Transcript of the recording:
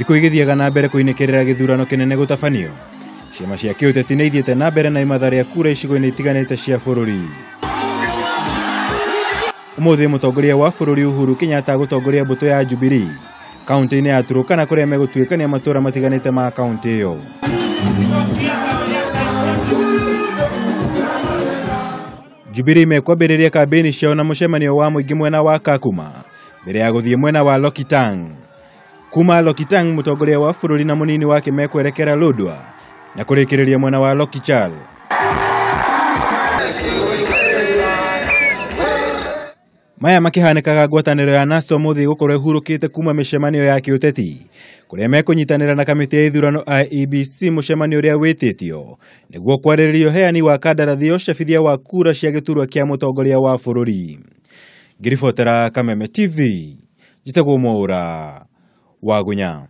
Thikũ igĩthiaga na mbere kũinĩkĩrĩra gĩthurano kĩnene gũtabanio, ciama cia kĩũteti nĩ ithiĩte na mbere na imatha rĩa kura icigo-inĩ itiganĩte cia bũrũri. Ũmũthĩ mũtongoria wa bũrũri Uhuru Kenyatta gũtongoria mbũtũ ya Jubilee kaunti-inĩ ya Turkana kũrĩa megũtuĩkania matũũra matiganĩte ma kaunti ĩyo. Jubilee mekwambĩrĩria kambĩini ciao na mũcemanio wa mũingĩ mwena wa Kakuma mbere ya gũthiĩ mwena wa Lokitang. Kuma Lokitang mũtongoria wa bũrũri na mũnini wake mekwerekera Lodwar na kũrĩkĩrĩria mwena wa Lokichar. Maya makĩhanĩkaga ngwatanĩro ya NASA ũmũthĩ ĩgũkorwo ĩhurũkĩte kuma mĩcemanio ya kĩũteti kũrĩa mekũnyitanĩra na kamĩtĩ ya ithurano IEBC mũcemanio ũrĩa wĩtĩtio nĩguo kwarĩrĩria ũheani wa kandarathi ya ũcabithia wa kura cia gĩturwa kĩa mũtongoria wa bũrũri. Ngĩribotera Kameme TV, njĩtagwo Mwaũra wa Gunya.